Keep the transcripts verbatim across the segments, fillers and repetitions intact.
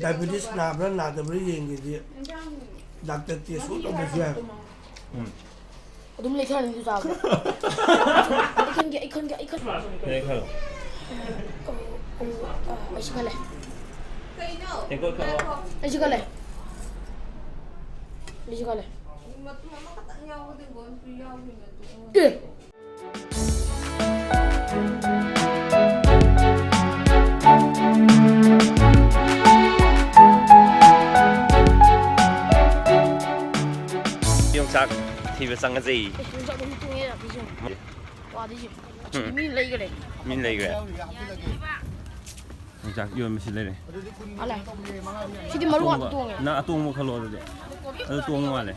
Diabetes ꯅꯥꯕ꯭ꯔꯥ ꯅꯥꯗꯕ꯭ꯔꯥ ꯌꯦꯡꯒꯦꯗꯤ doctor test ꯁꯨ ꯇꯧꯗ꯭ꯔꯁꯨ ꯌꯥꯏ꯫ ꯑꯗꯨꯝ ꯂꯩꯊꯔꯅꯤ ꯑꯗꯨ ꯆꯥꯕꯗ꯫ ꯑꯩ ꯈꯟꯒꯦ ꯑꯩ ꯈꯟꯒꯦ ꯑꯩ ꯈꯟꯒꯦ꯫ ꯂꯩꯈ꯭ꯔꯣ꯫ ꯑꯣ ꯑꯣ ꯑ, ꯑꯩꯁꯨ ꯈꯜꯂꯦ꯫ ꯇꯦꯡꯀꯣꯠ ꯈꯜꯂꯣ꯫ ꯑꯩꯁꯨ ꯈꯜꯂꯦ꯫ ꯑꯩꯁꯨ ꯈꯜꯂꯦ꯫ ꯑꯦ꯫ ꯌꯣꯡꯆꯥꯛ ꯊꯤꯕ ꯆꯪꯉꯁꯤ꯫ ꯌꯣꯡꯆꯥꯛ ꯑꯗꯨꯝ ꯇꯣꯡꯉꯦ ꯌꯥꯗꯣꯏꯁꯦ꯫ ꯋꯥꯗꯣꯏꯁꯦ꯫ ꯃꯤ ꯂꯩꯈꯔꯦ꯫ ꯃꯤ ꯂꯩꯈ꯭ꯔꯦ꯫ ꯌꯣꯡꯆꯥꯛ ꯌꯣꯟꯕꯁꯤ ꯂꯩꯔꯦ꯫ ꯑꯂꯦ꯫ ꯁꯤꯗꯤ ꯃꯔꯨ ꯉꯥꯛꯇ ꯇꯣꯡꯉꯦ꯫ ꯅꯪ ꯑꯇꯣꯡꯕ ꯈꯜꯂꯣ ꯑꯗꯨꯗꯤ꯫ ꯑꯗꯨ ꯇꯣꯡꯕ ꯃꯥꯜꯂꯦ꯫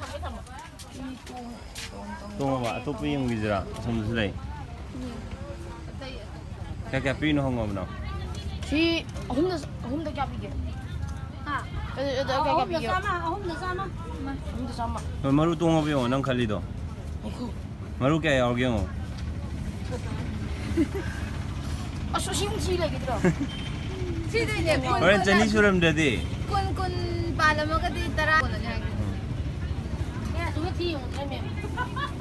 ꯇꯣꯡꯉꯕ ꯑꯇꯣꯞꯄ ꯌꯦꯡꯈꯤꯁꯤꯔꯥ? ꯑꯁꯣꯝꯗꯁꯨ ꯂꯩ꯫ ꯀꯌꯥ ꯀꯌꯥ ꯄꯤꯔꯤꯅꯣ ꯍꯪꯉꯣꯕꯅꯣ? ꯁꯤ ꯑꯍꯨꯝꯗ ꯑꯍꯨꯝꯗ ꯀꯌꯥ ꯄꯤꯒꯦ? ꯑꯗꯨ ꯑꯗꯨ ꯀꯌꯥ ꯀꯌꯥ ꯄꯤꯒꯦ? ꯆꯥꯝꯃ ꯑꯍꯨꯝꯗ ꯆꯥꯝꯃ꯫ ꯑꯍꯨꯝꯗ ꯆꯥꯝꯃ꯫ ꯍꯣꯏ, ꯃꯔꯨ ꯇꯣꯡꯉꯕ ꯌꯦꯡꯉꯣ, ꯅꯪ ꯈꯜꯂꯤꯗꯣ꯫ ꯉꯥꯏꯈꯣ꯫ ꯃꯔꯨ ꯀꯌꯥ ꯌꯥꯎꯔꯒꯦ ꯌꯦꯡꯉꯣ꯫ ꯑꯁ ꯑꯁꯤ ꯑꯍꯨꯝ ꯁꯤ ꯂꯩꯒꯗ꯭ꯔꯣ? ꯁꯤꯗꯩꯅꯦ ꯀꯨꯟ ꯍꯣꯔꯦꯟ ꯆꯅꯤ ꯁꯨꯔꯝꯗ꯭ꯔꯗꯤ꯫ ꯀꯨꯟ ꯀꯨꯟ ꯄꯥꯜꯂꯝꯃꯒꯗꯤ ꯇꯔꯥ ꯀꯣꯟꯅꯅꯤ ꯍꯥꯏꯒꯦ꯫ ꯑꯦ ꯑꯁꯨꯝꯕ ꯊꯤ ꯌꯦꯡꯉꯨꯗꯅ ꯃꯦꯝ꯫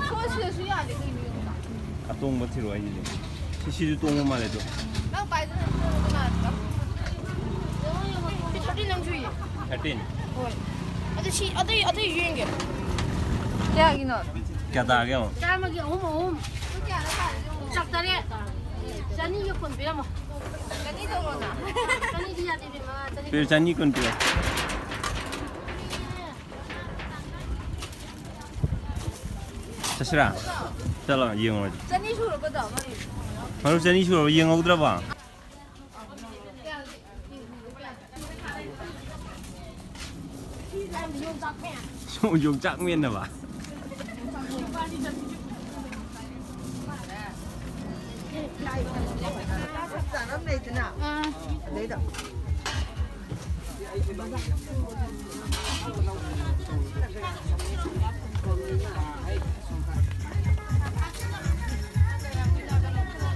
ꯁꯣ ꯁꯤꯗꯁꯨ ꯌꯥꯗꯦ ꯀꯩꯅꯣ ꯌꯦꯡꯉꯨꯗ꯫ ꯑꯇꯣꯡꯕ ꯊꯤꯔꯣ ꯍꯥꯏꯁꯤꯗꯤ꯫ ꯁꯤ ꯁꯤꯁꯨ ꯇꯣꯡꯕ ꯃꯥꯜꯂꯦ ꯑꯗꯣ꯫ ꯅꯪ ꯄꯥꯏꯗꯨꯅ ꯀꯅꯥꯗ? ꯁꯤ ꯊꯥꯔꯇꯤ ꯅꯪ ꯁꯨꯏꯌꯦ꯫ ꯊꯥꯔꯇꯤꯟ꯫ ꯍꯣꯏ꯫ ꯑꯗꯨ ꯁꯤ ꯑꯇꯩ ꯑꯇꯩ ꯌꯦꯡꯒꯦ꯫ ꯀꯌꯥꯒꯤꯅꯣ? ꯀꯌꯥ ꯇꯥꯒꯦ ꯌꯦꯡꯉꯣ꯫ ꯆꯥꯝꯃꯒꯤ ꯑꯍꯨꯝ ꯑꯍꯨꯝ꯫ ꯆꯥꯛ ꯇꯔꯦꯠ꯫ ꯆꯅꯤꯒ ꯀꯨꯟ ꯄꯤꯔꯝꯃꯣ꯫ ꯆꯅꯤ ꯇꯧꯔꯣꯅ꯫ ꯆꯅꯤꯗꯤ ꯌꯥꯗꯦ ꯏꯕꯦꯝꯃ꯫ ꯆꯅꯤ ꯄꯤꯔꯣ, ꯆꯅꯤ ꯀꯨꯟ ꯄꯤꯔꯣ꯫ ꯆꯠꯁꯤꯔꯥ? ꯆꯠꯂꯣ ꯌꯦꯡꯉꯨꯔꯁꯤ꯫ ꯆꯅꯤ ꯁꯨꯔꯕꯗꯣ ꯃꯔꯨ? ꯃꯔꯨ ꯆꯅꯤ ꯁꯨꯔꯕ ꯌꯦꯡꯍꯧꯗ꯭ꯔꯕꯣ? ꯌꯣꯡꯆꯥꯛ ꯃꯦꯟꯅꯕ꯫ ꯆꯥꯅꯕ ꯂꯩꯗꯅ꯫ ꯑꯗꯩꯗ꯫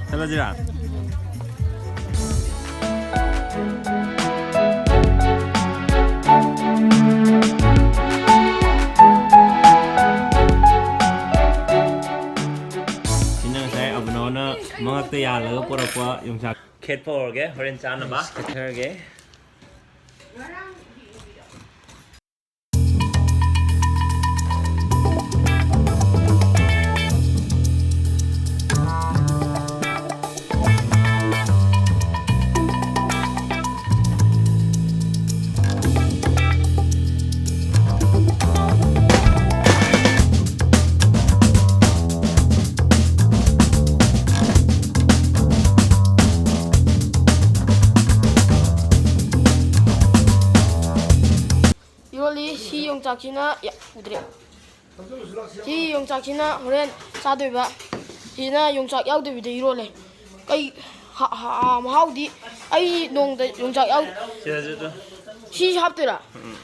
ꯆꯠꯂꯁꯤꯔꯥ? ꯍꯥꯜꯂꯒ ꯄꯣꯔꯛꯄ ꯌꯣꯡꯆꯥꯛ ꯈꯦꯠꯄ ꯍꯧꯔꯒꯦ, ꯍꯣꯔꯦꯟ ꯆꯥꯅꯕ ꯈꯦꯠꯊꯔꯒꯦ꯫ ꯏꯔꯣꯜꯂꯤ꯫ ꯁꯤ ꯌꯣꯡꯆꯥꯛꯁꯤꯅ, ꯌꯥ, ꯎꯗ꯭ꯔꯦ꯫ ꯁꯤ ꯌꯣꯡꯆꯥꯛꯁꯤꯅ ꯍꯣꯔꯦꯟ ꯆꯥꯗꯣꯏꯕ꯫ ꯁꯤꯅ ꯌꯣꯡꯆꯥꯛ ꯌꯥꯎꯗꯕꯤꯗ ꯏꯔꯣꯜꯂꯦ꯫ ꯀꯩ ꯍ-, ꯍ-, ꯃꯍꯥꯎꯗꯤ ꯑꯩ ꯅꯣꯡꯃꯗ ꯌꯣꯡꯆꯥꯛ ꯌꯥꯎ-, ꯁꯤꯗꯁꯨ ꯑꯗꯨ꯫ ꯁꯤꯁꯨ ꯍꯥꯞꯇꯣꯏꯔꯥ? ꯎꯝ꯫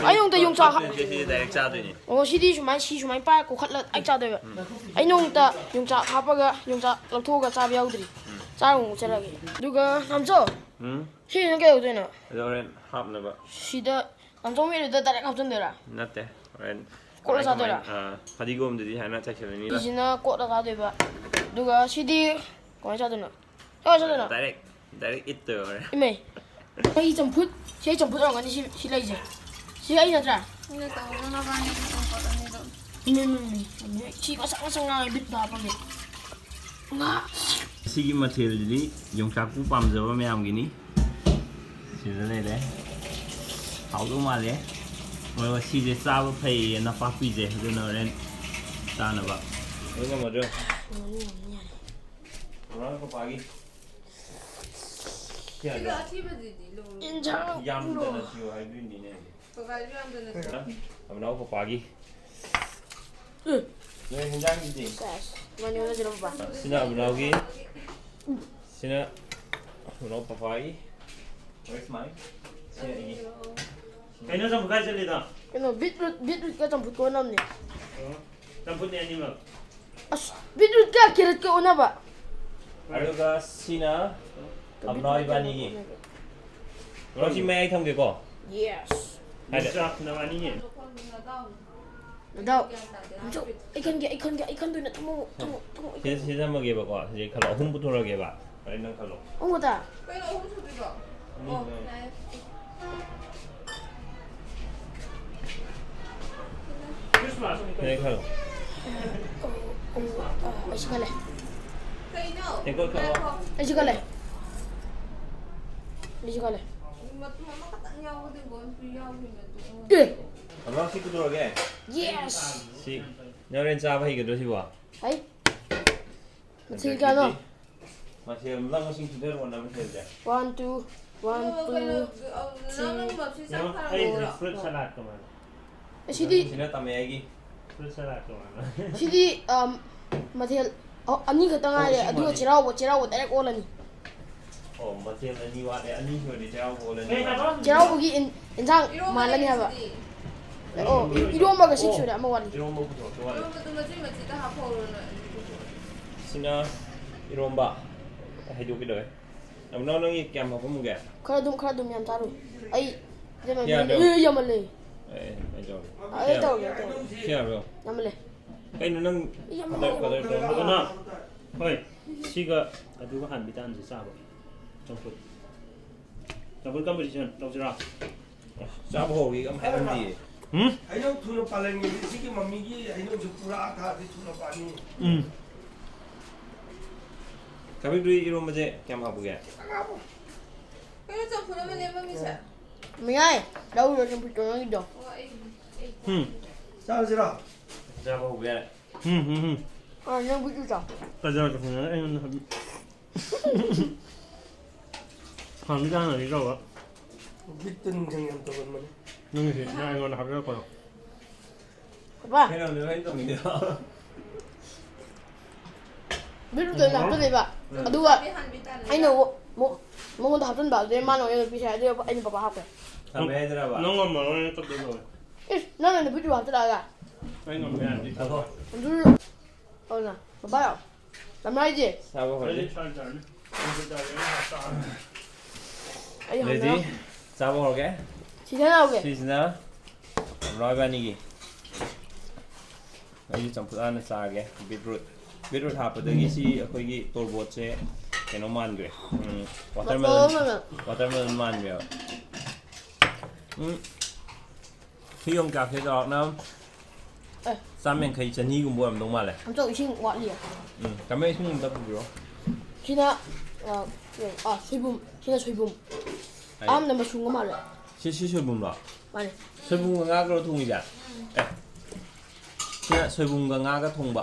ꯑꯩ ꯅꯣꯡꯃꯇ ꯌꯣꯡꯆꯥꯛ ꯍꯥꯞ- ꯍꯥꯞꯇꯣꯏꯅꯦ, ꯁꯤꯗꯤ direct ꯆꯥꯗꯣꯏꯅꯦ꯫ ꯑꯣ, ꯁꯤꯗꯤ ꯁꯨꯃꯥꯏꯅ, ꯁꯤ ꯁꯨꯃꯥꯏꯅ ꯄꯥꯏꯔ ꯀꯣꯛꯈꯠꯂ ꯑꯩ ꯆꯥꯗꯣꯏꯕ꯫ ꯎꯝ꯫ ꯑꯩ ꯅꯣꯡꯃꯇ ꯌꯣꯡꯆꯥꯛ ꯍꯥꯞꯄꯒ ꯌꯣꯡꯆꯥꯛ ꯂꯧꯊꯣꯛꯑꯒ ꯆꯥꯕ ꯌꯥꯎꯗ꯭ꯔꯤ꯫ ꯎꯝ꯫ ꯆꯥꯔ ꯑꯃꯨꯛ ꯆꯠꯂꯒꯦ꯫ ꯑꯗꯨꯒ ꯅꯥꯝꯆꯧ, ꯎꯝ? ꯁꯤꯅ ꯀꯩꯗꯧꯗꯣꯏꯅꯣ? ꯑꯗꯣ ꯍꯣꯔꯦꯟ ꯍꯥꯞꯅꯕ꯫ ꯁꯤꯗ ꯅꯥꯝꯆꯧ ꯃꯤꯠꯂꯨꯗ direct ꯍꯥꯞꯆꯤꯟꯗꯣꯏꯔꯥ? ꯅꯠꯇꯦ, ꯍꯣꯔꯦꯟ ꯀꯣꯠꯂ ꯀꯃꯥꯏ ꯆꯥꯗꯣꯏꯔꯥ? ꯀꯃꯥꯏ-, ꯑꯥ, ꯐꯗꯤꯒꯣꯝꯗꯨꯗꯤ ꯍꯥꯏꯅ ꯆꯥꯏꯁꯤꯜꯂꯅꯤꯗ꯫ ꯁꯤꯁꯤꯅ ꯀꯣꯠꯂ ꯆꯥꯗꯣꯏꯕ꯫ ꯑꯗꯨꯒ ꯁꯤꯗꯤ ꯀꯃꯥꯏꯅ ꯆꯥꯗꯣꯏꯅꯣ? ꯀꯃꯥꯏꯅ ꯆꯥꯗꯣꯏꯅꯣ? Direct, direct ꯏꯠꯇꯣꯏꯕ ꯍꯣꯔꯦꯟ꯫ ꯏꯃꯩ, ꯑꯩ ꯆꯝꯐꯨꯠ, ꯁꯤ ꯑꯩ ꯆꯝꯐꯨꯠ ꯑꯣꯏꯔꯝꯒꯅꯤ ꯁꯤ, ꯁꯤ ꯂꯩꯁꯦ꯫ ꯁꯤ ꯑꯩ ꯅꯠꯇ꯭ꯔꯥ? ꯅꯪꯅ ꯇꯧꯗꯅꯕ ꯍꯥꯏꯅ ꯆꯝꯐꯨꯠ ꯑꯅꯤꯗꯣ꯫ ꯏꯃꯩ, ꯏꯃꯩ, ꯏꯃꯩ, ꯁꯤ ꯃꯁꯛ ꯃꯁꯛ ꯉꯥꯡꯉꯦ ꯕꯤꯠꯇ ꯍꯥꯞꯄꯒꯦ꯫ ꯉꯥ꯫ ꯁꯤꯒꯤ ꯃꯊꯦꯜꯁꯤꯗꯤ ꯌꯣꯡꯆꯥꯛꯄꯨ ꯄꯥꯝꯖꯕ ꯃꯌꯥꯝꯒꯤꯅꯤ꯫ ꯁꯤꯗ ꯂꯩꯔꯦ꯫ ꯍꯥꯎꯗꯧ ꯃꯥꯜꯂꯦ꯫ ꯃꯣꯏ ꯁꯤꯁꯦ ꯆꯥꯕ ꯐꯩꯌꯦ ꯅꯄꯥꯛꯄꯤꯁꯦ, ꯑꯗꯨꯅ ꯍꯣꯔꯦꯟ ꯆꯥꯅꯕ꯫ ꯂꯣꯏ ꯉꯝꯃꯗ꯭ꯔꯣ? ꯉꯝꯅꯤ, ꯉꯝꯅꯤ, ꯌꯥꯅꯤ꯫ ꯃꯃꯥ ꯄꯄꯥꯒꯤ꯫ ꯁꯤ ꯌꯥꯗ꯭ꯔꯣ? ꯑꯊꯤꯕꯗꯨꯗꯤ ꯂꯧꯔꯣ꯫ ꯏꯟꯖꯥꯡ ꯌꯥꯝꯗꯅ ꯊꯤꯌꯨ ꯍꯥꯏꯗꯣꯏꯅꯤꯅꯦ꯫ ꯄꯄꯥꯁꯨ ꯌꯥꯝꯗꯅ ꯊꯤꯌꯨ꯫ ꯑꯕꯅꯥꯎ ꯄꯄꯥꯒꯤ꯫ ꯎꯝ꯫ ꯅꯣꯏ ꯍꯦꯟꯖꯥꯡꯒꯤꯗꯤ? ꯁꯦꯁ, ꯏꯕꯥꯅꯤ ꯑꯣꯟꯅꯁꯤꯔꯣ, ꯄꯄꯥ? ꯁꯤꯅ ꯑꯕꯅꯥꯎꯒꯤ, ꯁꯤꯅ ꯑꯕꯅꯥꯎ ꯄꯄꯥꯒꯤ, where's mine? ꯁꯤꯅ ꯑꯩꯒꯤ꯫ ꯀꯩꯅꯣ ꯆꯝꯐꯨꯠ ꯀꯥꯏ ꯆꯠꯂꯤꯗꯣ? ꯀꯩꯅꯣ, beetroot, beetrootꯀ ꯆꯝꯐꯨꯠꯀ ꯑꯣꯟꯅꯕꯅꯦ꯫ ꯑꯣ, ꯆꯝꯐꯨꯠꯅꯦ ꯑꯅꯤꯃꯛ꯫ ꯑꯁ, beetrootꯀ carrotꯀ ꯑꯣꯟꯅꯕ꯫ ꯑꯗꯨꯒ ꯁꯤꯅ ꯑꯕꯅꯥꯎ ꯏꯕꯥꯅꯤꯒꯤ꯫ ꯕ꯭ꯔꯣ, ꯁꯤ ꯃꯌꯥꯏ ꯊꯝꯒꯦꯀꯣ? Yes꯫ ꯍꯥꯏꯗꯤ꯫ ꯌꯣꯡꯆꯥꯛ ꯅꯕꯥꯅꯤꯒꯤ꯫ ꯑꯗꯣ, ꯑꯩ ꯈꯟꯒꯦ, ꯑꯩ ꯈꯟꯒꯦ, ꯑꯩ ꯈꯟꯗꯣꯏꯅꯦ꯫ ꯊꯝꯃꯣ, ꯊꯝꯃꯣ, ꯊꯝꯃꯣ, ꯑꯩ ꯁꯤꯗ, ꯈꯟꯒꯦ꯫ ꯁꯤꯗ ꯊꯝꯃꯒꯦꯕꯀꯣ꯫ ꯁꯤꯗ ꯈꯜꯂꯣ꯫ ꯑꯍꯨꯝ ꯄꯨꯊꯣꯔꯛꯑꯒꯦꯕ꯫ ꯐꯔꯦ, ꯅꯪ ꯈꯜꯂꯣ꯫ ꯑꯍꯨꯝ ꯈꯛꯇ? ꯀꯩꯅꯣ ꯑꯍꯨꯝ ꯁꯨꯗꯣꯏꯕꯣ? ꯑꯅꯤ ꯑꯣ, ꯈꯛꯇꯅꯦ꯫ ꯌꯥꯔꯦ꯫ ꯁꯤꯗ ꯈꯜꯂꯣ꯫ ꯑꯣ, ꯑꯣ, ꯑꯣ, ꯑꯩꯁꯨ ꯈꯜꯂꯦ꯫ ꯀꯩꯅꯣ? ꯇꯦꯡꯀꯣꯠ ꯈꯜꯂꯣ꯫ ꯉꯥꯏꯈꯣ꯫ ꯑꯩꯁꯨ ꯈꯜꯂꯦ꯫ ꯑꯩꯁꯨ ꯈꯜꯂꯦ꯫ ꯃꯇꯨꯝ ꯑꯃꯈꯛꯇꯪ ꯌꯥꯎꯕꯗꯨꯕꯨ ꯑꯝꯇ ꯌꯥꯎꯈꯤꯕ ꯅꯠꯇ꯭ꯔꯣ? ꯑꯦ! ꯑꯃ ꯁꯤ ꯄꯨꯊꯣꯔꯛꯑꯒꯦ꯫ Yes! ꯁꯤ ꯅꯪ ꯍꯣꯔꯦꯟ ꯆꯥꯕ ꯍꯩꯒꯗ꯭ꯔꯣ ꯁꯤꯕꯣ? ꯍꯩ꯫ ꯃꯊꯦꯜ ꯀꯌꯥꯅꯣ? ꯍꯟꯗꯛꯀꯤꯗꯤ ꯃꯊꯦꯜ ꯅꯪ ꯃꯁꯤꯡ ꯊꯤꯊꯔꯛꯑꯣ, ꯅꯪ ꯃꯊꯦꯜꯁꯦ꯫ One, two, one, ꯑꯗꯣ two, ꯀꯩꯅꯣ, ꯑ, ꯅꯪ three, ꯅꯪ ꯃꯞꯁꯤ ꯆꯥꯛ ꯐꯥꯔꯝꯃꯗ꯭ꯔꯣ? ꯑꯩꯁꯦ fruit salad ꯀꯃꯥꯏꯅ? ꯑꯁꯤꯗꯤ ꯅꯪꯒꯤꯁꯤꯅ ꯇꯝꯃꯛꯑꯦ ꯑꯩꯒꯤ꯫ Fruit salad ꯀꯃꯥꯏꯅ? ꯁꯤꯗꯤ, ꯑꯝ, ꯃꯊꯦꯜ ꯑ-, ꯑꯅꯤ ꯈꯛꯇ ꯉꯥꯏꯔꯦ, ꯑꯣ, ꯁꯤ ꯑꯗꯨꯒ ꯃꯥꯅꯤ꯫ ꯆꯩꯔꯥꯎꯕ, ꯆꯩꯔꯥꯎꯕ direct ꯑꯣꯜꯂꯅꯤ꯫ ꯑꯣ, ꯃꯊꯦꯜ ꯑꯅꯤ ꯋꯥꯠꯂꯦ, ꯑꯅꯤ ꯁꯨꯔꯗꯤ ꯆꯩꯔꯥꯎꯕ ꯑꯣꯜꯂꯅꯤ꯫ ꯀꯩ ꯍꯥꯏꯕ? ꯆꯩꯔꯥꯎꯕꯒꯤ ꯏꯟ-, ꯏꯟꯁꯥꯡ ꯏꯔꯣꯝꯕ ꯃꯥꯜꯂꯅꯤ ꯍꯥꯏꯕ꯫ ꯂꯩꯔꯤꯁꯤꯗꯤ꯫ ꯑꯣ, ꯏ-, ꯏꯔꯣꯝꯕꯒ ꯁꯤ ꯑꯣ, ꯁꯨꯔꯦ, ꯑꯃ ꯋꯥꯠꯂꯤ꯫ ꯏꯔꯣꯝꯕ ꯄꯨꯊꯣꯔꯛꯇꯣꯏ ꯋꯥꯠꯂꯤ꯫ ꯏꯔꯣꯝꯕꯗꯨ ꯃꯆꯦꯠ ꯃꯆꯦꯠꯇ ꯍꯥꯞꯐꯧꯔꯣ ꯅꯪ꯫ ꯁꯤꯅ ꯏꯔꯣꯝꯕ꯫ ꯑꯩ ꯍꯩꯗꯣꯛꯀꯦ ꯇꯧꯋꯦ꯫ ꯅꯅꯥꯎ, ꯅꯪꯒꯤ ꯀꯌꯥꯝ ꯍꯥꯞꯄꯝꯃꯨꯒꯦ? ꯈꯔ ꯑꯗꯨꯝ, ꯈꯔ ꯑꯗꯨꯝ ꯌꯥꯝ ꯆꯥꯔꯨ꯫ ꯑꯩ ꯌꯥꯝꯃꯜꯂꯦ꯫ ꯀꯌꯥꯅꯣ? ꯑꯦ, ꯌꯥꯝꯃꯜꯂꯦ꯫ ꯑꯦ, ꯑꯩ ꯇꯧꯔꯒꯦ꯫ ꯑꯥ, ꯑꯩ ꯀꯌꯥ? ꯇꯧꯔꯒꯦ, ꯑꯩ ꯇꯧꯔꯒꯦ꯫ ꯀꯌꯥꯅꯣ? ꯌꯥꯝꯃꯜꯂꯦ꯫ ꯀꯩꯅꯣ ꯅꯪ ꯌꯥꯝꯃꯜꯂꯦ꯫ ꯀꯗꯔ, ꯀꯗꯔ ꯇꯧꯔꯝꯃꯤꯗꯣ? ꯑꯗꯨꯅ, ꯍꯣꯏ, ꯁꯤꯒ ꯑꯗꯨꯒ ꯍꯥꯟꯕꯤ ꯇꯥꯟꯁꯦ ꯆꯥꯕ꯫ ꯆꯝꯐꯨꯠ꯫ ꯆꯝꯐꯨꯠ composition ꯇꯧꯁꯤꯔꯥ? ꯆꯥꯕ ꯍꯧꯔꯒꯦ ꯑꯝ ꯍꯥꯏꯔꯝꯗꯤꯌꯦ꯫ ꯍꯨꯝ? ꯍꯩꯅꯧ ꯊꯨꯅ ꯄꯥꯜꯍꯟꯒꯦꯗꯤ ꯁꯤꯒꯤ ꯃꯃꯤꯒꯤ ꯍꯩꯅꯧꯁꯦ ꯄꯨꯔꯥ ꯊꯥꯔꯗꯤ ꯊꯨꯅ ꯄꯥꯟꯅꯤ꯫ ꯎꯝ꯫ ꯊꯕꯤꯛꯇꯨ ꯏꯔꯣꯝꯕꯁꯦ ꯀꯌꯥꯝ ꯍꯥꯞꯄꯨꯒꯦ? ꯈꯤꯇꯪ ꯍꯥꯞꯄꯨ꯫ ꯀꯩꯅꯣ ꯆꯝꯐꯨꯠ ꯑꯃ ꯂꯦꯝꯃꯝꯃꯤꯁꯦ? ꯃꯌꯥꯏ, ꯂꯧꯔꯣ ꯆꯝꯐꯨꯠꯇꯣ ꯅꯪꯒꯤꯗꯣ꯫ ꯑꯣ, ꯑꯩ, ꯑꯩ ꯍꯨꯝ꯫ ꯆꯥꯔꯁꯤꯔꯣ? ꯆꯥꯕ ꯍꯧꯕ ꯌꯥꯔꯦ꯫ ꯍꯨꯝ, ꯍꯨꯝ, ꯍꯨꯝ꯫ ꯑꯥ, ꯅꯪ ꯕꯨꯠ ꯆꯥꯎ꯫ ꯀꯖꯥ ꯀꯖꯥ ꯑꯩꯉꯣꯟꯗ ꯍꯥꯏꯕꯤ꯫ ꯍꯥꯟꯅꯗꯤ ꯆꯥꯅꯔꯤ ꯇꯧꯕ꯫ ꯕꯤꯠꯇ ꯅꯤꯡꯊꯤꯡ ꯌꯥꯝ ꯇꯧꯒꯟꯕꯅꯦ꯫ ꯅꯪꯒꯤꯁꯦ ꯅꯪ ꯑꯩꯉꯣꯟꯗ ꯍꯥꯞꯆꯜꯂꯛꯄꯗꯣ꯫ ꯄꯥꯄꯥ꯫ ꯀꯩꯅꯣꯅꯦ ꯅꯪ ꯇꯧꯅꯤꯡꯉꯤꯗꯣ? ꯕꯤꯠꯔꯨꯠꯇ ꯑꯩꯅ ꯍꯥꯞꯆꯜꯂꯦꯕ꯫ ꯎꯝ꯫ ꯑꯗꯨꯒ ꯍꯥꯟꯕꯤ ꯇꯥꯟꯅ ꯑꯩꯅ ꯑꯃꯨꯛ, ꯑꯃꯨꯛ ꯃꯉꯣꯟꯗ ꯍꯥꯞꯆꯟꯕ꯫ ꯑꯗꯨꯗꯩ ꯃꯥꯅ ꯑꯣꯏꯅ ꯄꯤꯁꯦ ꯍꯥꯏ꯫ ꯑꯗꯨꯒ ꯑꯩꯅ ꯄꯥꯄꯥ ꯍꯥꯞꯈ꯭ꯔꯦ꯫ ꯊꯝꯃꯦ ꯍꯥꯏꯗ꯭ꯔꯕ? ꯅꯪ ꯉꯝꯃꯔꯣꯏꯅ ꯀꯞꯇꯣꯏ ꯇꯧꯋꯦ꯫ ꯏꯁ! ꯅꯪꯅ ꯕꯤꯠꯔꯨꯠ ꯍꯥꯞꯆꯜꯂꯛꯑꯒ꯫ ꯑꯩ ꯉꯝꯃꯦ ꯍꯥꯏꯔꯗꯤ ꯉꯥꯏꯈꯣ꯫ ꯑꯗꯨ ꯑꯗꯨꯅ, ꯄꯥꯄꯥ, ꯂꯝ ꯍꯥꯏꯁꯦ꯫ ꯆꯥꯕ ꯍꯧꯔꯁꯤ꯫ ꯑꯩ ꯍꯧꯔꯦ꯫ Ready? ꯆꯥꯕ ꯍꯧꯔꯒꯦ꯫ ꯁꯤꯗꯅ ꯍꯧꯒꯦ꯫ ꯁꯤꯁꯤꯅ ꯕ꯭ꯔꯣ ꯏꯕꯥꯅꯤꯒꯤ꯫ ꯑꯩꯁꯨ ꯆꯝꯐꯨꯠ ꯍꯥꯟꯅ ꯆꯥꯒꯦ꯫ Beetroot, beetroot ꯍꯥꯞꯄꯗꯒꯤ ꯁꯤ ꯑꯩꯈꯣꯏꯒꯤ ꯇꯣꯔꯕꯣꯠꯁꯦ ꯀꯩꯅꯣ ꯃꯥꯟꯈ꯭ꯔꯦ꯫ ꯎꯝ, watermelon, watermelon꯫ Watermelon ꯃꯥꯟꯈ꯭ꯔꯦꯕ꯫ ꯎꯝ, ꯁꯤ ꯌꯣꯡꯆꯥꯛꯁꯦ ꯆꯥꯎꯔꯥꯛꯅ ꯑꯦ꯫ ꯆꯥꯝ ꯌꯥꯡꯈꯩ, ꯆꯅꯤꯒꯨꯝꯕ ꯑꯣꯏꯔꯝꯗꯧ ꯃꯥꯜꯂꯦ꯫ ꯑꯝꯇ ꯏꯁꯤꯡ ꯋꯥꯠꯂꯤꯌꯦ꯫ ꯎꯝ, ꯇꯥꯃꯣ, ꯏꯁꯤꯡ ꯑꯝꯇ ꯄꯨꯕꯤꯔꯣ꯫ ꯁꯤꯅ, ꯑ, ꯑ, ꯁꯣꯏꯕꯨꯝ꯫ ꯁꯤꯅ ꯁꯣꯏꯕꯨꯝ꯫ ꯑꯩ ꯑꯍꯥꯟꯕꯗ ꯃꯁꯨꯡꯒ ꯃꯥꯜꯂꯦ꯫ ꯁꯤ, ꯁꯤ ꯁꯣꯏꯕꯨꯝꯂꯣ? ꯃꯥꯅꯦ꯫ ꯁꯣꯏꯕꯨꯝꯒ ꯉꯥꯒꯔꯣ ꯊꯣꯡꯉꯤꯁꯦ? ꯑꯦ꯫ ꯁꯤꯅ ꯁꯣꯏꯕꯨꯝꯒ ꯉꯥꯒ ꯊꯣꯡꯕ꯫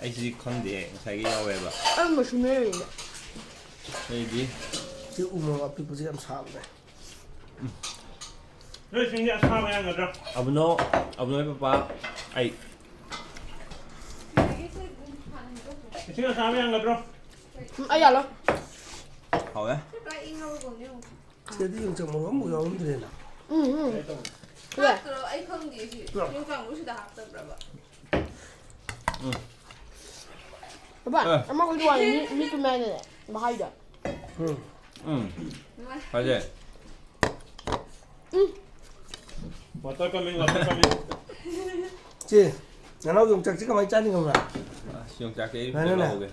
ꯑꯩꯁꯤꯗꯤ ꯈꯪꯗꯦ, ꯉꯁꯥꯏꯒꯤ ꯌꯥꯎꯋꯦꯕ꯫ ꯑꯩ ꯃꯁꯨꯡ ꯂꯩꯔꯤꯅꯦ꯫ ꯑꯩꯗꯤ ꯁꯤ ꯎ ꯃꯣꯔꯣꯛ ꯑꯄꯤꯛꯄꯁꯦ ꯌꯥꯝ ꯁꯥꯕꯅꯦ꯫ ꯅꯣꯏ ꯏꯁꯤꯡꯗꯤ ꯑꯁꯥꯕ ꯌꯥꯝꯒꯗ꯭ꯔꯣ? ꯑꯕꯨꯅꯣ, ꯑꯕꯨꯅꯣ ꯄꯄꯥ, ꯑꯩ꯫ ꯏꯁꯤꯡ ꯑꯁꯥꯕ ꯌꯥꯝꯒꯗ꯭ꯔꯣ? ꯎꯝ, ꯑꯩ ꯌꯥꯜꯂꯣ꯫ ꯍꯥꯎꯋꯦ꯫ ꯁꯤꯗꯗꯤ ꯌꯣꯡꯆꯥꯛ ꯃꯔꯨ ꯑꯃꯐꯥꯎ ꯌꯥꯎꯔꯝꯗ꯭ꯔꯦꯅ꯫ ꯎꯝ, ꯎꯝ꯫ ꯍꯥꯞꯇ꯭ꯔꯣ? ꯑꯩ ꯈꯪꯗꯦ ꯁꯤ꯫ ꯌꯣꯡꯆꯥꯛ ꯃꯔꯨ ꯁꯤꯗ ꯍꯥꯞꯇꯕ꯭ꯔꯕ? ꯎꯝ꯫ ꯕꯕꯥ, ꯑꯦ꯫ ꯑꯃ ꯑꯩꯈꯣꯏꯒꯤ ꯋꯥꯅꯤ, ꯃꯤ, ꯃꯤ ꯇꯨꯝꯃꯦ ꯍꯥꯏꯅꯦ, ꯚꯥꯏꯗꯣ꯫ ꯎꯝ꯫ ꯎꯝ꯫ ꯐꯖꯩ꯫ ꯎꯝ꯫ Water coming, water coming꯫ ꯆꯦ, ꯅꯅꯥꯎ ꯌꯣꯡꯆꯥꯛꯁꯤ ꯀꯃꯥꯏꯅ ꯆꯥꯅꯤ ꯈꯪꯕ꯭ꯔꯥ? ꯑꯁ, ꯌꯣꯡꯆꯥꯛꯁꯦ ꯑꯩ ꯉꯥꯏꯈꯣꯅꯦ꯫ ꯂꯧꯍꯧꯒꯦ꯫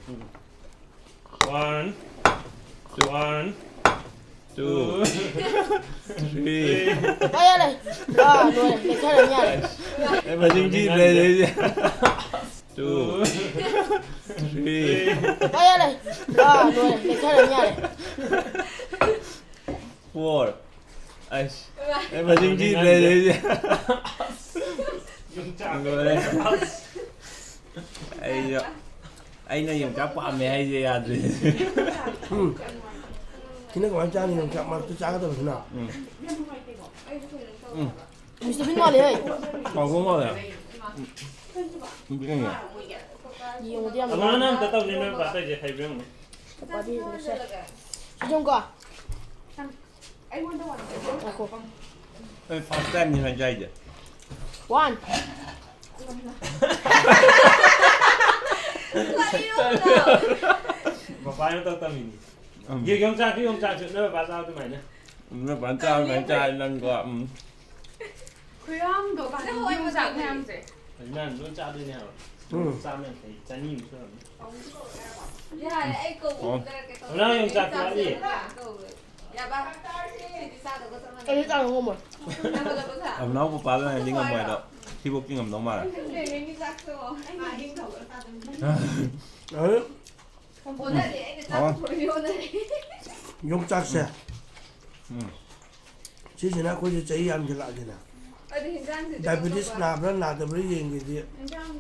One, one, two, three꯫ ꯌꯥꯔꯦ, ꯌꯥꯔꯦ꯫ ꯑꯥ, ꯂꯣꯏꯔꯦ꯫ ꯂꯩꯊꯔꯅꯤ ꯌꯥꯔꯦ꯫ ꯑꯩ ꯃꯁꯤꯡ ꯊꯤꯗ꯭ꯔꯦ ꯑꯩꯁꯦ꯫ Two, three꯫ ꯌꯥꯔꯦ, ꯌꯥꯔꯦ꯫ ꯑꯥ, ꯂꯣꯏꯔꯦ꯫ ꯂꯩꯊꯔꯅꯤ ꯌꯥꯔꯦ꯫ Four꯫ ꯑꯩꯁ꯫ ꯑꯩ ꯃꯁꯤꯡ ꯊꯤꯗ꯭ꯔꯦ ꯑꯩꯁꯦ꯫ ꯌꯣꯡꯆꯥꯛ꯫ ꯂꯣꯏꯔꯦ꯫ ꯑꯩꯁꯨ, ꯑꯩꯅ ꯌꯣꯡꯆꯥꯛ ꯄꯥꯝꯃꯦ ꯍꯥꯏꯁꯦ ꯌꯥꯗ꯭ꯔꯦ꯫ ꯎꯝ꯫ ꯁꯤꯅ ꯀꯃꯥꯏꯅ ꯆꯥꯅꯤ? ꯌꯣꯡꯆꯥꯛ ꯃꯔꯛꯇ ꯆꯥꯒꯗꯕꯁꯤꯅ꯫ ꯎꯝ꯫ ꯎꯝ꯫ ꯃꯤꯁꯇꯔ ꯕꯤꯟ ꯃꯥꯜꯂꯦ, ꯍꯦ꯫ ꯍꯥꯎꯕ ꯃꯥꯜꯂꯦ꯫ ꯎꯝ꯫ ꯌꯦꯡꯕꯗꯤ ꯌꯥꯝ ꯑꯃꯅ ꯅꯨꯡꯉꯥꯏ꯫ ꯑꯝꯇ ꯇꯧꯅꯤ, ꯅꯣꯏ ꯄꯥ ꯇꯧꯔꯤꯁꯦ ꯍꯩꯕ꯭ꯔꯥ ꯌꯦꯡꯉꯨꯅꯦ꯫ ꯄꯥꯗꯤ ꯍꯩꯕꯁꯦ꯫ ꯁꯤꯖꯝꯀꯣ꯫ ꯉꯥꯏꯈꯣ꯫ ꯑꯩ first timeꯅꯤ ꯁꯨꯃꯥꯏꯅ ꯆꯥꯏꯁꯦ꯫ One꯫ ꯃꯄꯥ ꯃꯇꯧ ꯇꯝꯃꯤꯅꯤ꯫ ꯎꯝ꯫ ꯌꯦ-, ꯌꯣꯡꯆꯥꯛꯁꯨ, ꯌꯣꯡꯆꯥꯛꯁꯨ ꯅꯣꯏ ꯃꯄꯥ ꯆꯥꯕ ꯑꯗꯨꯃꯥꯏꯅ꯫ ꯎꯝ, ꯅꯣꯏ ꯃꯄꯥꯅ ꯆꯥꯕ ꯑꯗꯨꯃꯥꯏꯅ ꯆꯥꯏ ꯅꯪꯀꯣ꯫ ꯎꯝ꯫ ꯈꯨꯌꯥꯝꯗꯣ ꯅꯪ ꯍꯋꯥꯏ ꯌꯣꯡꯆꯥꯛ ꯃꯖꯥ ꯃꯌꯥꯝꯁꯦ꯫ ꯅꯪ ꯂꯣꯏ ꯆꯥꯗꯣꯏꯅꯦ ꯍꯥꯏꯕ꯫ ꯎꯝ꯫ ꯆꯥꯝꯃ ꯌꯥꯡꯈꯩ, ꯆꯅꯤꯃꯨꯛ ꯁꯨꯔꯝꯅꯤ꯫ ꯌꯥꯔꯦ, ꯑꯩ ꯀꯧꯕ ꯑꯣ꯫ ꯀꯨꯝꯗꯔꯛꯀꯦ ꯇꯧꯕ꯫ ꯑꯉꯥꯡ ꯌꯣꯡꯆꯥꯛ ꯆꯥꯗꯦ꯫ ꯀꯧꯋꯦ꯫ ꯌꯥꯕ? ꯁꯤꯗꯤ ꯆꯥꯗꯧꯒ ꯆꯞ ꯃꯥꯟꯅꯩ꯫ ꯑꯩꯗꯤ ꯆꯥꯕ ꯉꯝꯃꯣꯏ꯫ ꯅꯪ ꯍꯜꯂꯛꯄ ꯁꯥ? ꯑꯕꯅꯥꯎ ꯄꯄꯥꯗꯨꯅ ꯍꯥꯏꯗꯤ ꯉꯝꯃꯣꯏ ꯑꯗꯣ ꯁꯤꯐꯧꯛꯇꯤ ꯉꯝꯗꯧ ꯃꯥꯜꯂꯦ꯫ ꯈꯪꯗꯦ, ꯃꯦꯃꯤ ꯆꯥꯛꯁꯨ ꯑꯩꯅ ꯑꯍꯤꯡ ꯊꯣꯡꯕ ꯆꯥꯗꯣꯏꯅꯤ꯫ ꯑꯗꯨ ꯑꯣꯟꯅꯔꯦ, ꯑꯩꯅ ꯆꯥꯛ ꯑꯣ꯫ ꯊꯣꯡꯕ ꯑꯣꯟꯅꯔꯦ꯫ ꯌꯣꯡꯆꯥꯛꯁꯦ ꯎꯝ꯫ ꯁꯤꯁꯤꯅ ꯑꯩꯈꯣꯏꯁꯦ ꯆꯍꯤ ꯌꯥꯝꯁꯤꯜꯂꯛꯑꯒꯦꯅ ꯑꯗꯨ ꯍꯤꯟꯖꯥꯡꯁꯤꯗꯤ ꯗꯥꯏꯕꯤꯇꯤꯁ ꯑꯇꯣꯞꯄ ꯅꯥꯕ꯭ꯔꯥ ꯅꯥꯗꯕ꯭ꯔꯥ ꯌꯦꯡꯒꯦꯗꯤ ꯍꯤꯟꯖꯥꯡ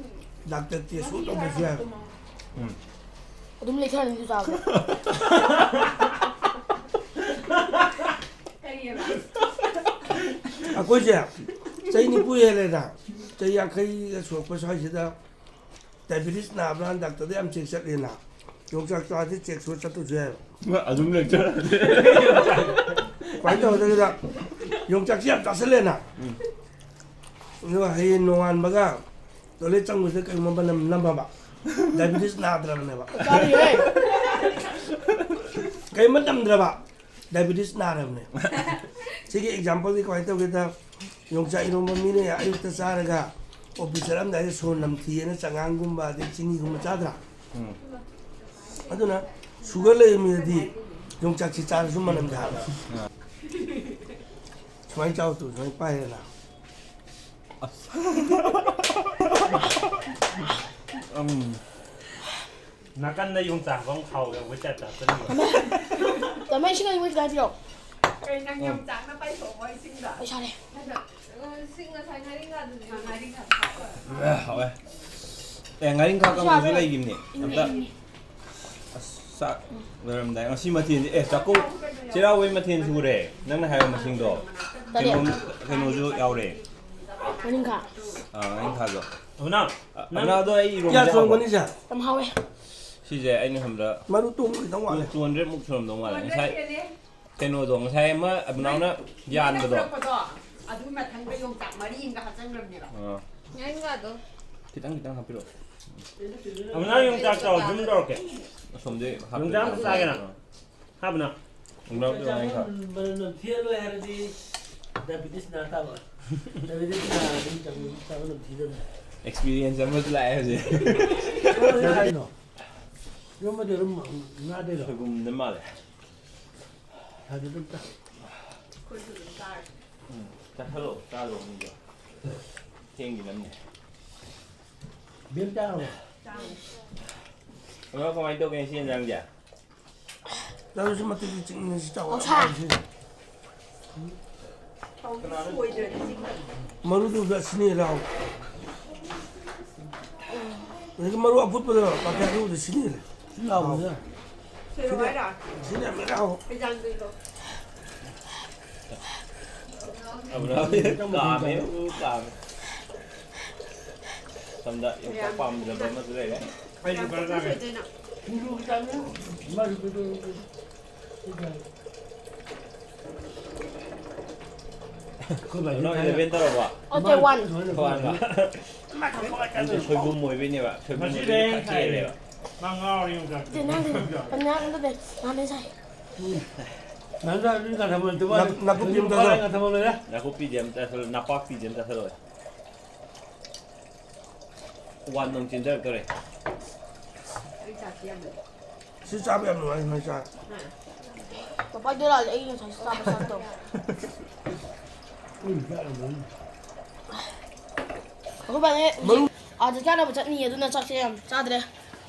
ꯗꯥꯛꯇꯔ ꯇꯦꯁ ꯁꯨ ꯇꯧꯗ꯭ꯔꯁꯨ ꯌꯥꯏ꯫ ꯎꯝ꯫ ꯑꯗꯨꯝ ꯂꯩꯊꯔꯅꯤ ꯑꯗꯨ ꯆꯥꯕꯗ꯫ ꯀꯔꯤꯑꯕ? ꯑꯩꯈꯣꯏꯁꯦ ꯆꯍꯤ ꯅꯤꯐꯨ ꯍꯦꯜꯂꯦꯅ, ꯆꯍꯤ ꯌꯥꯡꯈꯩꯒ ꯁꯨꯔꯛꯄ ꯁ꯭ꯋꯥꯏꯁꯤꯗ ꯗꯥꯏꯕꯤꯇꯤꯁ ꯅꯥꯕ꯭ꯔꯥꯅ ꯗꯥꯛꯇꯔꯗ ꯌꯥꯝ ꯆꯦꯛ ꯆꯠꯂꯦꯅ꯫ ꯌꯣꯡꯆꯥꯛ ꯆꯥꯗꯤ ꯆꯦꯛ ꯁꯨ ꯆꯠꯇ꯭ꯔꯁꯨ ꯌꯥꯏꯕ꯫ ꯑꯗꯨꯝ ꯂꯩꯊꯔꯅꯤ꯫ ꯀꯃꯥꯏꯅ ꯇꯧꯒꯗꯒꯦꯗ, ꯌꯣꯡꯆꯥꯛꯁꯤ ꯌꯥꯝ ꯆꯥꯁꯤꯜꯂꯦꯅ꯫ ꯎꯝ꯫ ꯑꯗꯨꯒ ꯍꯌꯦꯡ ꯅꯣꯡꯉꯥꯟꯕꯒ ꯇꯣꯏꯂꯦꯠ ꯆꯪꯕꯁꯤꯗ ꯀꯩꯒꯨꯝꯕ ꯃꯅꯝ ꯅꯝꯃꯕ, ꯗꯥꯏꯕꯤꯇꯤꯁ ꯅꯥꯗ꯭ꯔꯕꯅꯦꯕ꯫ ꯆꯥꯔꯤꯍꯦ꯫ ꯀꯩꯒꯨꯝꯕ ꯅꯝꯗ꯭ꯔꯕ, ꯗꯥꯏꯕꯤꯇꯤꯁ ꯅꯥꯔꯕꯅꯦ꯫ ꯁꯤꯒꯤ ꯑꯦꯛꯖꯥꯝꯄꯜꯗꯤ ꯀꯃꯥꯏꯅ ꯇꯧꯒꯦꯗ, ꯌꯣꯡꯆꯥꯛ ꯏꯔꯣꯝꯕ ꯃꯤꯅ ꯑꯌꯨꯛꯇ ꯆꯥꯔꯒ ꯑꯣꯐꯤꯁ ꯆꯠꯂꯝꯗꯥꯏꯗ ꯁꯣꯔ ꯅꯝꯊꯤꯑꯅ ꯆꯉꯥꯡꯒꯨꯝꯕ ꯑꯗꯩ ꯆꯤꯅꯤꯒꯨꯝꯕ ꯆꯥꯗ꯭ꯔꯥ? ꯎꯝ꯫ ꯑꯗꯨꯅ ꯁꯨꯒꯔ ꯂꯩꯕ ꯃꯤꯗꯗꯤ ꯌꯣꯡꯆꯥꯛꯁꯤ ꯆꯥꯔꯁꯨ ꯃꯅꯝꯗ ꯍꯥꯏꯕ꯫ ꯁꯨꯃꯥꯏꯅ ꯆꯥꯎ ꯇꯨ, ꯁꯨꯃꯥꯏꯅ ꯄꯥꯏꯔꯦꯅ꯫ ꯎꯝ꯫ ꯅꯥꯀꯟꯗ ꯌꯣꯡꯆꯥꯛ ꯑꯃ ꯈꯥꯎ ꯌꯧꯕꯩ ꯇꯥꯏꯞꯇ ꯍꯥꯞꯆꯜꯂꯤꯕ꯫ ꯇꯃꯩ ꯏꯁꯤꯡ ꯑꯏꯪꯕ ꯈꯤꯇꯪ ꯍꯥꯏꯕꯤꯔꯛꯑꯣ꯫ ꯀꯩ ꯅꯪ ꯌꯥꯝ ꯆꯥꯛꯅ ꯄꯥꯏꯊꯣꯛꯑꯣ ꯏꯁꯤꯡꯗ꯫ ꯑꯩ ꯁꯥꯔꯦ꯫ ꯁꯤꯡ ꯉꯁꯥꯏ ꯉꯥꯔꯤꯡꯈꯥꯗꯨꯗꯤ꯫ ꯉꯥꯔꯤꯡꯈꯥ꯫ ꯑꯦ, ꯍꯥꯎꯋꯦ꯫ ꯑꯦ, ꯉꯥꯔꯤꯡꯈꯥ ꯀꯥꯡꯉꯧꯁꯨ ꯂꯩꯈꯤꯕꯅꯦ꯫ ꯏꯪꯉꯦ, ꯑꯝꯇ꯫ ꯏꯪꯉꯦ꯫ ꯑꯁ, ꯆꯥꯛ ꯂꯣꯏꯔꯝꯗꯥꯏ꯫ ꯉꯁꯤ ꯃꯊꯦꯜꯁꯦ, ꯑꯦ, ꯆꯥꯛꯀꯧ ꯆꯩꯔꯥꯎꯕꯩ ꯃꯊꯦꯜ ꯁꯨꯔꯦ꯫ ꯅꯪꯅ ꯍꯥꯏꯕ ꯃꯁꯤꯡꯗꯣ꯫ ꯇꯔꯦꯠ꯫ ꯀꯩꯅꯣ, ꯀꯩꯅꯣꯁꯨ ꯌꯥꯎꯔꯦ꯫ ꯉꯥꯔꯤꯡꯈꯥ꯫ ꯑꯥ, ꯉꯥꯔꯤꯡꯈꯥꯗꯣ꯫ ꯑꯕꯅꯥꯎ, ꯑ, ꯑꯕꯅꯥꯎꯗꯣ ꯑꯩ ꯏꯔꯣꯝꯕ ꯀꯌꯥ ꯍꯥꯎꯕ꯭ꯔꯣ? ꯁꯨꯔꯝꯒꯅꯤ ꯁꯦ? ꯌꯥꯝ ꯍꯥꯎꯋꯦ꯫ ꯁꯤꯁꯦ ꯑꯩꯅ ꯈꯟꯕꯗ ꯃꯔꯨ ꯇꯣꯡꯕ ꯈꯤꯇꯪ ꯋꯥꯠꯂꯦ꯫ ꯇꯨ ꯍꯟꯗ꯭ꯔꯦꯗꯃꯨꯛ ꯁꯨꯔꯝꯗꯧ ꯃꯥꯜꯂꯦ꯫ ꯉꯁꯥꯏ ꯀꯩꯅꯣꯗꯣ, ꯉꯁꯥꯏ ꯑꯃ ꯑꯕꯅꯥꯎꯅ ꯌꯥꯟꯕꯗꯣ꯫ ꯄꯨꯔꯛꯄꯗꯣ, ꯑꯗꯨ ꯃꯊꯪꯗ ꯌꯣꯡꯆꯥꯛ ꯃꯔꯤ ꯑꯃꯒ ꯍꯥꯞꯆꯟꯈ꯭ꯔꯕꯅꯦꯕ꯫ ꯑꯥ, ꯉꯥꯔꯤꯡꯈꯥꯗꯣ꯫ ꯈꯤꯇꯪ ꯈꯤꯇꯪ ꯍꯥꯞꯄꯤꯔꯛꯑꯣ꯫ ꯑꯕꯅꯥꯎ ꯌꯣꯡꯆꯥꯛ ꯆꯥꯎ, ꯖꯨꯝ ꯇꯧꯔꯛꯀꯦ꯫ ꯑꯁꯣꯝꯗꯤ ꯌꯣꯡꯆꯥꯛ ꯑꯃ ꯆꯥꯒꯦꯅ? ꯍꯥ, ꯑꯕꯅꯥꯎ? ꯌꯣꯡꯆꯥꯛꯇꯣ ꯉꯥꯔꯤꯡꯈꯥ꯫ ꯃꯅꯝ ꯅꯝꯊꯤꯍꯜꯂꯣꯏ ꯍꯥꯏꯔꯗꯤ ꯗꯥꯏꯕꯤꯇꯤꯁ ꯅꯥ ꯇꯥꯕ꯫ ꯗꯥꯏꯕꯤꯇꯤꯁ ꯅꯥꯔꯗꯤ ꯆꯥꯕ ꯅꯝꯊꯤꯗꯕꯅꯦ꯫ ꯑꯦꯛꯁꯄꯤꯔꯤꯌꯦꯟꯁ ꯑꯃꯁꯨ ꯂꯥꯛꯑꯦ ꯍꯧꯖꯤꯛ꯫ ꯀꯩ ꯍꯥꯏꯅꯣ? ꯌꯣꯟꯕꯗꯤ ꯑꯗꯨꯝ ꯉꯥꯗꯩꯔꯣ? ꯁꯣꯏꯕꯨꯝꯗ ꯃꯥꯜꯂꯦ꯫ ꯍꯥꯏꯗꯤ ꯑꯗꯨꯝ ꯆꯥ-, ꯑꯩꯈꯣꯏꯁꯨ ꯑꯗꯨꯝ ꯆꯥꯔꯦ꯫ ꯎꯝ, ꯆꯥꯁꯜꯂꯣ, ꯆꯥꯔꯣ ꯃꯤꯗꯣ꯫ ꯊꯦꯡꯈꯤꯅꯕꯅꯦ꯫ ꯕꯦꯝ ꯆꯥꯔꯕꯣ? ꯑꯗꯣ ꯀꯃꯥꯏꯅ ꯇꯧꯒꯦ ꯉꯁꯤ ꯌꯦꯟꯖꯥꯡꯁꯦ? ꯂꯧꯁꯤ ꯃꯇꯤꯛ ꯆꯤꯡꯅꯁꯤ ꯆꯥꯎ꯫ ꯑꯣꯛꯁꯥ꯫ ꯍꯧꯖꯤꯛ ꯁꯣꯏꯗ꯭ꯔꯗꯤ ꯆꯤꯡꯗ꯫ ꯃꯔꯨꯗꯨꯗ ꯁꯤꯅꯤ ꯂꯥꯎ꯫ ꯑꯗꯒꯤ ꯃꯔꯨ ꯑꯐꯨꯠꯄꯗꯣ ꯄꯥꯀꯦꯠ ꯑꯗꯨꯕꯨꯗꯤ ꯁꯤꯅꯤ ꯂꯥꯎꯕꯅꯤꯅ꯫ ꯁꯣꯏꯔꯣ ꯍꯥꯏꯔꯣ? ꯁꯤꯅꯤ ꯌꯥꯝ ꯂꯥꯎ꯫ ꯍꯩꯖꯥꯡꯗꯨ ꯏꯜꯂꯣ꯫ ꯑꯕ꯭ꯔꯥ ꯀꯥꯝꯃꯦ, ꯎ ꯀꯥꯝꯃꯦ꯫ ꯁꯣꯝꯗ ꯌꯣꯡꯆꯥꯛ ꯄꯥꯝꯖꯕ ꯑꯃꯁꯨ ꯂꯩꯔꯦ꯫ ꯌꯥꯝ ꯀꯨꯞꯅ ꯁꯣꯏꯗꯣꯏꯅꯣ꯫ ꯁꯤꯡꯖꯨꯒꯤ ꯆꯥꯅꯤꯡꯉꯤ꯫ ꯃꯥꯁꯨ ꯀꯩꯗꯧꯔꯒꯦ? ꯑꯩꯈꯣꯏ ꯕꯥꯖꯤ ꯅꯪ ꯊꯥꯏꯅ ꯏꯂꯦꯚꯦꯟ ꯇꯧꯔꯕꯣ? Okay, one. ꯊꯧꯕꯥꯜꯒ꯫ ꯅꯪꯁꯦ ꯁꯣꯏꯕꯨꯝ ꯑꯣꯏꯕꯩꯅꯦꯕ꯫ ꯁꯣꯏꯕꯨꯝ ꯉꯁꯤꯗꯤ ꯑꯣꯏꯕꯩꯅꯦ ꯍꯌꯦꯡ ꯈꯥꯛꯆꯦꯜꯂꯦꯕ꯫ ꯃꯥ ꯉꯥꯎꯔꯦ ꯌꯣꯡꯆꯥꯛ꯫ ꯅꯪꯗꯤ ꯄꯟꯖꯥ ꯑꯝꯇ ꯅꯥꯟꯅ ꯁꯥꯏ꯫ ꯅꯪ ꯑꯗꯨ ꯀꯥꯟꯗ ꯃꯣꯏ ꯇꯨꯕꯥ-, ꯅꯥꯀꯨꯞ-, ꯅꯥꯀꯨꯞꯄꯤ ꯑꯝꯇ ꯃꯥꯏ ꯊꯥꯗꯣꯛꯑꯣ꯫ ꯉꯥ ꯊꯝꯃꯝꯃꯦꯗ꯫ ꯅꯥꯀꯨꯞꯄꯤꯗꯤ ꯑꯝ ꯆꯥꯁꯜꯂꯣ, ꯅꯥꯄꯥꯛꯄꯤꯗꯤ ꯑꯝ ꯆꯥꯁꯜꯂꯣ꯫ ꯋꯥꯟ ꯅꯣꯡ ꯆꯦꯟꯊꯔꯛꯇꯣꯔꯦ꯫ ꯑꯩ ꯆꯥꯛꯇꯤ ꯌꯥꯝ ꯂꯩ꯫ ꯁꯤ ꯆꯥꯕ ꯌꯥꯝ ꯅꯨꯡꯉꯥꯏ, ꯅꯣꯏ ꯆꯥ꯫ ꯄꯄꯥ ꯗꯣꯂꯥꯗꯤ ꯑꯩ ꯉꯁꯥꯏ ꯆꯥꯕ ꯆꯥꯛꯇꯣ꯫ ꯎꯝ, ꯆꯥ ꯌꯥꯝ ꯅꯨꯡꯉꯥꯏ꯫ ꯑꯩꯈꯣꯏ ꯕꯥꯅꯦ ꯃꯔꯨ- ꯍꯧꯖꯤꯛ ꯑꯥꯗ ꯆꯥꯅꯕ ꯆꯠꯅꯤ, ꯑꯗꯨꯅ ꯆꯥꯛꯁꯦ ꯌꯥꯝ ꯆꯥꯗ꯭ꯔꯦ꯫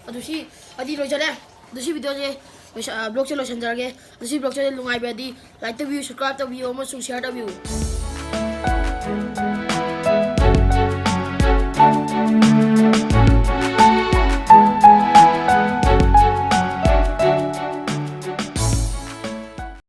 ꯑꯗꯨ ꯁꯤ ꯑꯗꯤ ꯂꯣꯏꯖꯔꯦ꯫ ꯑꯗꯨ ꯁꯤ ꯚꯤꯗꯤꯑꯣꯁꯦ ꯂꯣꯏꯁ-, ꯑ, ꯕ꯭ꯂꯣꯒꯁꯦ ꯂꯣꯏꯁꯤꯟꯖꯔꯒꯦ꯫ ꯑꯗꯨ ꯁꯤ ꯚꯤꯗꯤꯑꯣꯁꯦ ꯅꯨꯡꯉꯥꯏꯕꯗꯤ ꯂꯥꯏꯛ ꯇꯧꯕꯤꯌꯨ, ꯁꯕꯁꯀ꯭ꯔꯥꯏꯕ ꯇꯧꯕꯤꯌꯨ ꯑꯃꯁꯨꯡ ꯁꯤꯌꯔ ꯇꯧꯕꯤꯌꯨ꯫